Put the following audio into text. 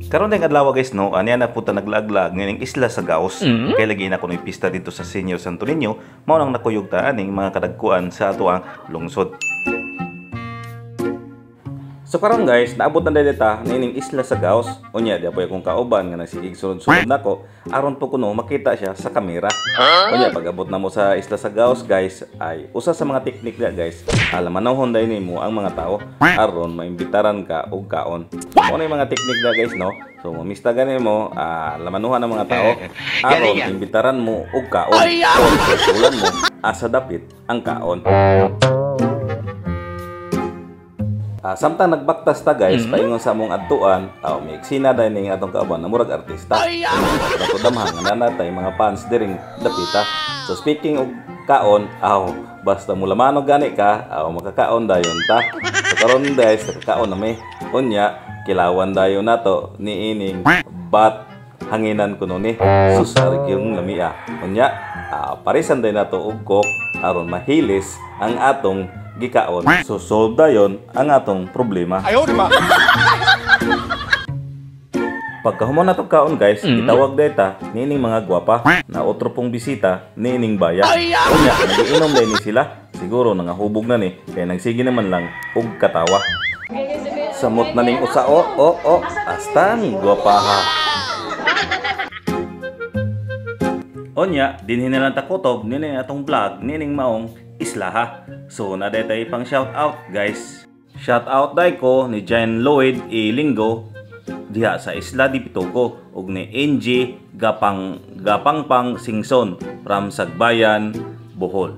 Karon ding adlaw, guys, no, aniya na punta naglaglag nining isla sa Gaos. Kay lagi na kuno pista dito sa Senior Santo Niño, mao nang nakuyog ta aning mga kadagkuan sa atoang lungsod. So karon, guys, naabot na dito ta nining isla sa Gaos. Unya di apoy akong kauban nga nagsigig sunod-sunod nako aron po kuno makita siya sa kamera. Unya pag abot na mo sa isla sa Gaos, guys, ay usa sa mga teknik niya, guys. Alamanawhon dai nimo ang mga tao aron maimbitaran ka og kaon. Mao na yung mga teknik niya, guys, no. So mamista gani mo, lamanuhan ang mga tao aron imbitaran mo og kaon. So sulan mo asa dapit ang kaon. Samtang nagbaktas ta, guys, paingon sa among adtuan, may eksena dahil ning atong kauban na murag artista. Dato damhan nga nanatay mga fans diring dapita. So speaking og kaon, aw basta mulamanog gani ka, aw makakaon dayon ta. So karon, guys, nakakaon na mi. Unya, kilawan dayon nato niining bat hanginan kuno ni. Sus, yung lamia. Unya, parisan day nato og Coke aron mahilis ang atong gikaon. So solve dayon ang atong problema. Ayaw, di ba? Pagkahuman na kaon, guys, gitawag data niining mga gwapa na otro pong bisita niining baya. Unya, nagiinom day ni sila. Siguro nangahubog na ni kay nagsige naman lang og katawa. Samot na ning usa o o o astang gwapaha. Onya, dinhi na lang takutob nining atong vlog nining maong islaha. So na day pang shout out, guys. Shout out day ko ni Jan Lloyd E. Linggo diha sa Isla di Pitogo ug ni NG Gapang Gapangpang Singson from Sagbayan, Bohol.